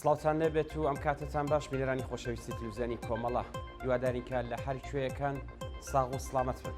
سڵاوتان لێبێت و ئەم کاتتان باش بینەرانی خۆشەویستی تلویزیۆنی کۆمەڵە هیوادارین کە لە هەر کوێیەکان ساغ و سڵامەت بن.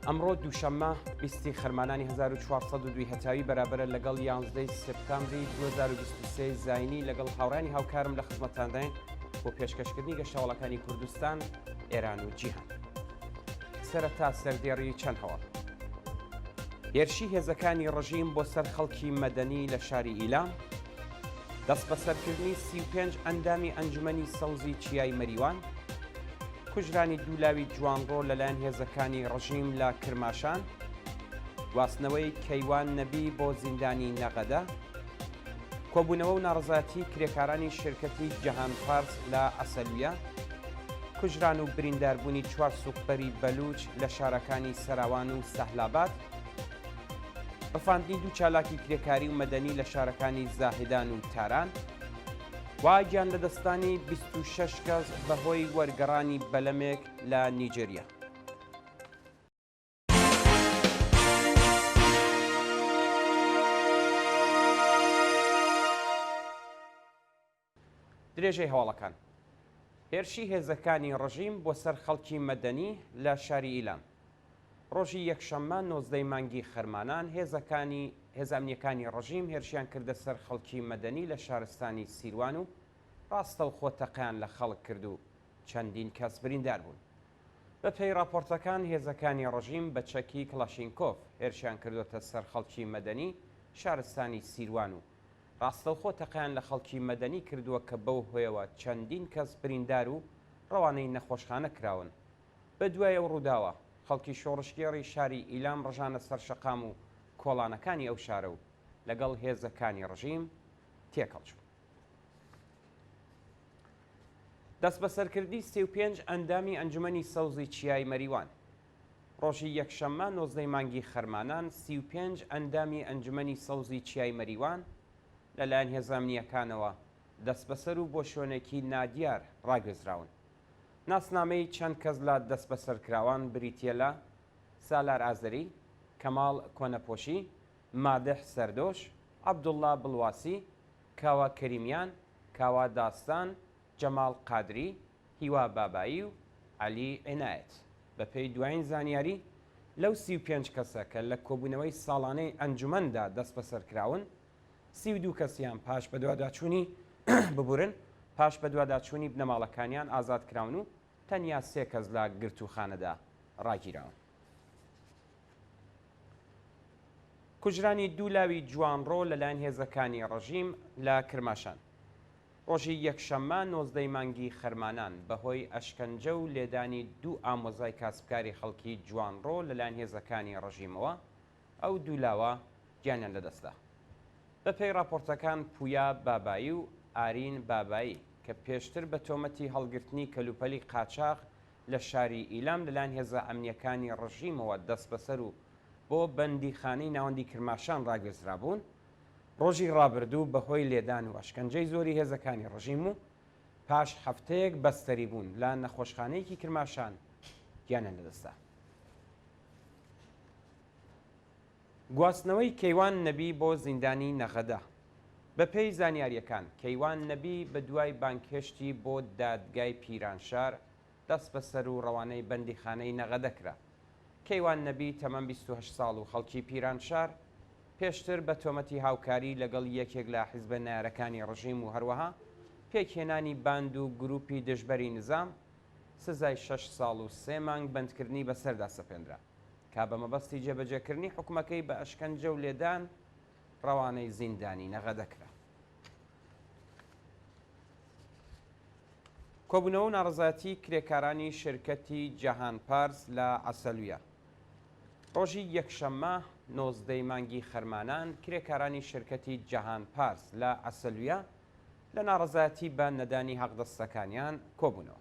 ئەمڕۆ دووشەممە بیستی خەرمانانی 1402 هەتاوی بەرابەرە لەگەڵ 11 سپتامبری 2023 زینی لەگەڵ هاوڕانی هاوکارم لە خزمەتانداین بۆ پێشکەشکردنی گەشتەوەڵەکانی کوردستان ئێران و جیهان. سەرەتا سەردێڕی چەند هەواڵ. هێرشی هێزەکانی ڕژیم بۆ سەر خەڵکی مەدەنی لە شاری ئیلام، دەستبەسەرکردنی 35 ئەندامی ئەنجومەنی سەوزی چیای مەریوان، کوژرانی دوو لاوی جوانڕۆ لەلایەن هێزەکانی ڕژیم لە کرماشان، گواستنەوەی کەیوان نەبی بۆ زیندانی نەغەدە، کۆبوونەوە و ناڕەزایەتی کرێکارانی شرکەتی جەهان پارس لە عەسەلویە، کوژران و برینداربوونی چوار سوقبەری بەلوچ لە شارەکانی سەراوان و سەهلاباد، ڕفاندنی دوو چالاکی کرێکاری و مەدەنی لە شارەکانی زاهدان و تاران و گیانلەدەستدانی 26 کەس بەهۆی وەرگەڕانی بەلەمێک لە نیجریە. درێژەی هەواڵەکان هێرشی هێزەکانی ڕژیم بۆ سەر خەڵکی مەدەنی لە شاری ئیلام ڕۆژی یەکشەممە نۆزدەی مانگی خەرمانان هێزەکانی هێزە ئەمنیەکانی ڕژیم هێرشیان کردە سەر خەڵکی مەدەنی لە شارستانی سیروان و ڕاستەوخۆ تەقەیان لە خەڵک کرد و چەندین کەس بریندار بوون. بەپێی ڕاپۆرتەکان هێزەکانی ڕژیم بە چەکی کڵاشینکۆف هێرشیان کردۆتە سەر خەڵکی مەدەنی شارستانی سیروان و ڕاستەوخۆ تەقەیان لە خەڵکی مەدەنی کردووە کە بەو هۆیەوە چەندین کەس بریندار و ڕەوانەی نەخۆشخانە کراون. بەدوای ئەو ڕووداوە، خەڵکی شۆڕشگێڕی شاری ئیلام ڕژانە سەر شەقام و کۆڵانەکانی ئەو شارە و لەگەڵ هێزەکانی ڕژیم تێکەڵ چوون. دەستبەسەرکردنی 35 ئەندامی ئەنجومەنی سەوزی چیای مەریوان. ڕۆژی یەکشەممە نۆزدەی مانگی خەرمانان 35 ئەندامی ئەنجومەنی سەوزی چیای مەریوان لەلایەن هێزە ئەمنییەکانەوە دەستبەسەر و بۆ شوێنێکی نادیار ڕاگوێزراون. ناسنامەی چەند کەس لە دەستبەسەرکراوان بریتییە لە، سالار ئازەری، کەماڵ کۆنەپۆشی، مادح سەردۆش، عەبدوڵڵا بڵواسی، کاوە کەریمیان، کاوە داستان، جەماڵ قادری، هیوا بابایی و عەلی عینایەت. بەپێی دوایین زانیاری، لەو 35 کەسە کە لە کۆبوونەوەی ساڵانەی ئەنجومەندا دەستبەسەرکراون، 32 کەسیان پاش بەدواداچوونی ببورن پاش بەدواداچوونی بنەماڵەکانیان ئازادکراون و تەنیا سێ کەس لە گرتووخانەدا ڕاگیراون. کوژرانی دوو لاوی جوانڕۆ لەلایەن هێزەکانی ڕژیم لە کرماشان. ڕۆژی یەکشەممە نۆزدەی مانگی خەرمانان بەهۆی ئەشکەنجە و لێدانی دوو ئامۆزای کاسبکاری خەڵکی جوانڕۆ لەلایەن هێزەکانی ڕژیمەوە ئەو دوو لاوە گیانیان لەدەستدا. بەپێی ڕاپۆرتەکان پویا بابایی و ئارین بابایی کە پێشتر بە تۆمەتی هەڵگرتنی کەلوپەلی قاچاخ لە شاری ئیلام لەلایەن هێزە ئەمنییەکانی ڕژیمەوە دەستبەسەر و بۆ بەندیخانەی ناوەندی کرماشان ڕاگوێزرابوون، ڕۆژی ڕابردوو بەهۆی لێدان و ئەشکەنجەی زۆری هێزەکانی ڕژیم و پاش هەفتەیەک بەستەری بوون لە نەخۆشخانەیەکی کرماشان گیانیان لەدەستدا. گواستنەوەی کەیوان نەبی بۆ زیندانی نەغەدە بەپێی زانیارییەکان، کەیوان نەبی بەدوای بانگهێشتی بۆ دادگای پیرانشار دەستبەسەر و ڕەوانەی بەندیخانەی نەغەدە کرا. کەیوان نەبی تەمەن 28 ساڵ و خەڵکی پیرانشار، پێشتر بە تۆمەتی هاوکاری لەگەڵ یەکێک لە حیزبە نەیارەکانی ڕژیم و هەروەها پێکهێنانی باند و گرووپی دژبەری نزام، سزای شەش ساڵ و سێ مانگ بەندکردنی بەسەردا سەپێنرا. کە بە مەبەستی جێبەجێکردنی حوکمەکەی بە ئەشکەنجە و لێدان ڕەوانەی زیندانی نەغەدە کرا. کۆبوونەوە و ناڕەزایەتی کرێکارانی شرکەتی جەهان پارس لە عەسەلویە. ڕۆژی یەکشەممە نۆزدەی مانگی خەرمانان کرێکارانی شرکەتی جەهان پارس لە عەسەلویە لە ناڕەزایەتی بە نەدانی حەقدەستەکانیان کۆبوونەوە.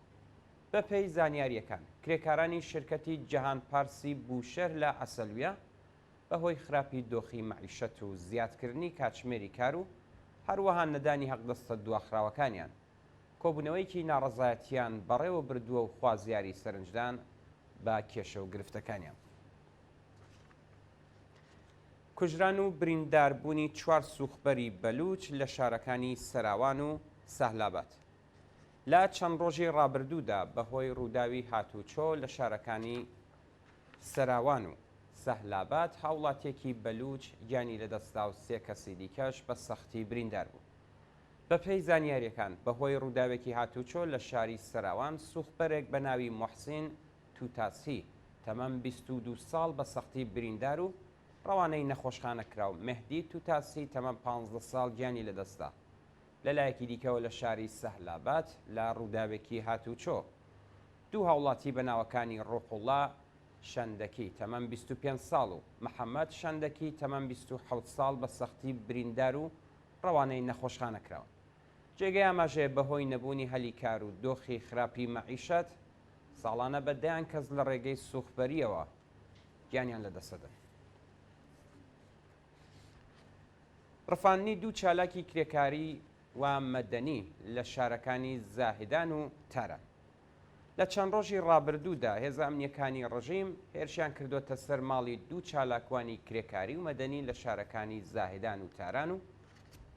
بەپێی زانیارییەکان، کرێکارانی شرکەتی جەهان پارسی بوشەهر لە عەسەلویە بەهۆی خراپی دۆخی مەعیشەت و زیادکردنی کاتژمێری کار و هەروەها نەدانی حەقدەستە دواخراوەکانیان، کۆبوونەوەیەکی ناڕەزایەتییان بەڕێوە بردووە و خوازیاری سەرنجدان بە کێشە و گرفتەکانیان بوون. کوژران و برینداربوونی چوار سووخبەری بەلووچ لە شارەکانی سەراوان و سەهلاباد. لە چەند ڕۆژی ڕابردوودا بەهۆی ڕووداوی هاتووچۆ لە شارەکانی سەراوان و سەهلاباد هاوڵاتیەکی بەلووچ گیانی لەدەستدا و سێ کەسی دیکەش بە سەختی بریندار بوون. بەپێی زانیاریەکان بەهۆی ڕووداوێکی هاتووچۆ لە شاری سەراوان سووخبەرێک بە ناوی موحسین توتاسی تەمەن 22 ساڵ بە سەختی بریندار و ڕەوانەی نەخۆشخانە کرا و مێهدی توتاسی تەمەن 15 ساڵ گیانی لەدەستدا. لەلایەکی دیکەوە لە شاری سەهلاباد لە ڕووداوێکی هاتووچۆ دوو هاوڵاتی بە ناوەکانی ڕوحوڵا شەندەکی تەمەن 25 ساڵ و محەمەد شەندەکی تەمەن 27 ساڵ بە سەختی بریندار و ڕەوانەی نەخۆشخانە کراون. جێگەی ئاماژەیە بەهۆی نەبوونی هەلی کار و دۆخی خراپی مەعیشەت ساڵانە بە دەیان کەس لە ڕێگەی سوخبەرییەوە گیانیان لەدەستدەدەن. ڕفاندنی دوو چالاکی کرێکاری و مەدەنی لە شارەکانی زاهیدان و تاران. لە چەند ڕۆژی ڕابردوودا هێزە ئەمنییەکانی ڕژیم هێرشیان کردۆتە سەر ماڵی دوو چالاکوانی کرێکاری و مەدەنی لە شارەکانی زاهیدان و تاران و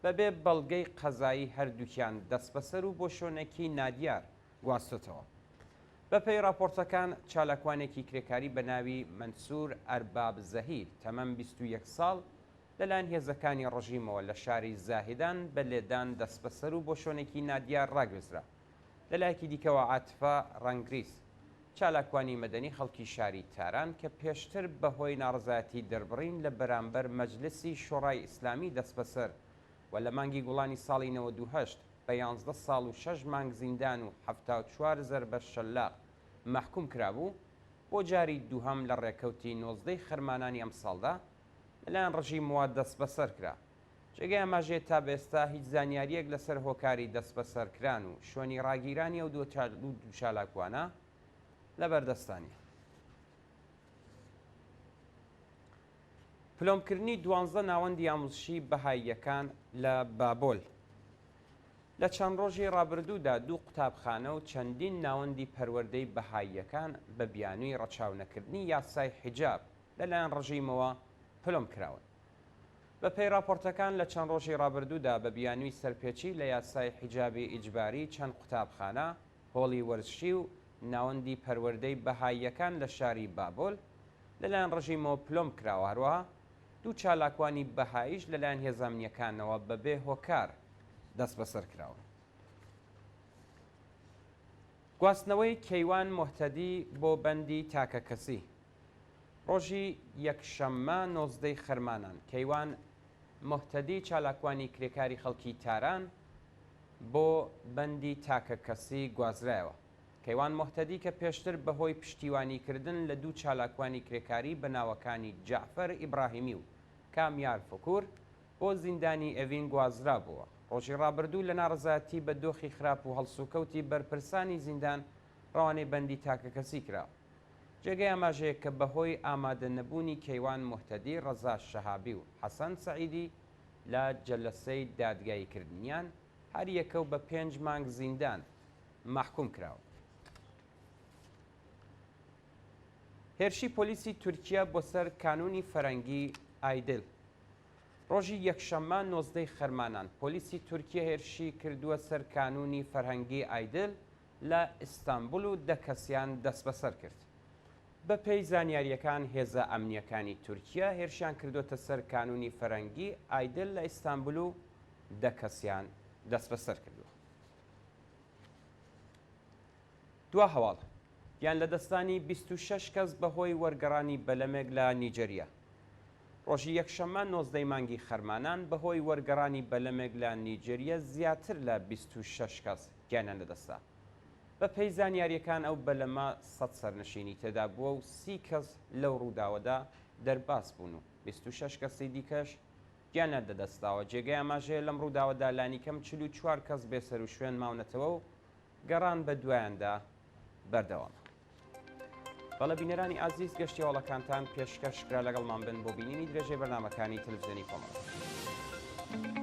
بەبێ بەڵگەی قەزایی هەردووکیان دەستبەسەر و بۆ شوێنێکی نادیار گواستۆتەوە. بەپێی ڕاپۆرتەکان چالاکوانێکی کرێکاری بە ناوی مەنسوور ئەرباب زەهیر تەمەن 21 ساڵ لەلایەن هێزەکانی ڕژیمەوە لە شاری زاهیدان بە لێدان دەستبەسەر و بۆ شوێنێکی نادیار ڕاگوێزرا. لەلایەکی دیکەوە عاتفە ڕەنگریز، چالاکوانی مەدەنی خەڵکی شاری تاران کە پێشتر بەهۆی ناڕەزایەتی دەربڕین لە بەرامبەر مەجلسی شۆڕای ئیسلامی دەستبەسەر و لە مانگی گوڵانی ساڵی 98 بە 11 ساڵ و شەش مانگ زیندان و 74 زەربە شەلاق مەحکوم کرابوو، بۆ جاری دووهەم لە ڕێکەوتی نۆزدەی خەرمانانی ئەمساڵدا لەلایەن ڕژیمەوە دەستبەسەر کرا. جێگەی ئاماژەیە تا بە ئێستا هیچ زانیارییەک لەسەر هۆکاری دەستبەسەرکران و شوێنی ڕاگیرانی ئەو دوو چالاکوانە لەبەردەستا نییە. پلۆمکردنی دوانزە ناوەندی ئاموزشی بەهاییەکان لە بابۆل. لە چەند ڕۆژی ڕابردوودا دوو قوتابخانە و چەندین ناوەندی پەروەردەی بەهاییەکان بە بیانووی ڕەچاونەکردنی یاسای حیجاب لەلایەن ڕژیمەوە پلۆم کراون. بەپێی ڕاپۆرتەکان لە چەند ڕۆژی ڕابردوودا بە بیانووی سەرپێچی لە یاسای حیجابی ئیجباری چەند قوتابخانە، هۆڵی وەرزشی و ناوەندی پەروەردەی بەهاییەکان لە شاری بابۆل لەلایەن ڕژیمەوە پلۆمب کراوە هەروەها دوو چالاکوانی بەهاییش لەلایەن هێزە ئەمنییەکانەوە بەبێ هۆکار دەستبەسەر کراون. گواستنەوەی کەیوان موهتەدی بۆ بەندی تاکەکەسی. ڕۆژی یەکشەممە نۆزدەی خەرمانان، کەیوان موهتەدی چالاکوانی کرێکاری خەڵکی تاران بۆ بەندی تاکەکەسی گوازرایەوە. کەیوان موهتەدی کە پێشتر بەهۆی پشتیوانیکردن لە دوو چالاکوانی کرێکاری بە ناوەکانی جەعفەر ئیبراهیمی و کامیار فکور بۆ زیندانی ئێڤین گوازرابووە، ڕۆژی ڕابردوو لە ناڕەزایەتی بە دۆخی خراپ و هەڵسوکەوتی بەرپرسانی زیندان ڕەوانەی بەندی تاکەکەسی کرا. جێگەی ئاماژەیە کە بەهۆی ئامادە نەبوونی کەیوان موهتەدی، ڕەزا شەهابی و حەسەن سەعیدی لە جەلەسەی دادگاییکردنیان، هەر یەکە و بە پێنج مانگ زیندان مەحکووم کراون. هێرشی پۆلیسی تورکیە بۆ سەر کانوونی فەرەنگی ئایدل. ڕۆژی یەکشەممە نۆزدەی خەرمانان، پۆلیسی تورکیە هێرشی کردووە سەر کانوونی فەرهەنگی ئایدل لە ئیستانبول و دە کەسیان دەستبەسەر کرد. بەپێی زانیارییەکان هێزە ئەمنییەکانی تورکیە هێرشیان کردووەتە سەر کانوونی فەرەنگی ئایدل لە ئیستانبول و دە کەسیان دەستبەسەر کردووە. دوا هەواڵ، گیانلەدەستدانی 26 کەس بەهۆی وەرگەڕانی بەلەمێک لە نیجەریە. ڕۆژی یەکشەممە 19 ی مانگی خەرمانان بەهۆی وەرگەڕانی بەلەمێک لە نیجەریە زیاتر لە 26 کەس گیانیان لەدەستدا. بەپێی زانیارییەکان ئەو بەلەمە 100 سەرنشینی تێدا بووە و 30 کەس لەو ڕووداوەدا دەرباز بوون و 26 کەسی دیکەش گیانیان لەدەستداوە. جێگەی ئاماژەیە لەم ڕووداوەدا لانیکەم 44 کەس بێسەروشوێن ماونەتەوە و گەڕان بە دوایاندا بەردەوامە. بەڵێ بینەرانی ئازیز گەشتی هەواڵەکانتان پێشکەش کرا لەگەڵمان بن بۆ بینینی درێژەی بەرنامەکانی تەلەفزیۆنی کۆمەڵە.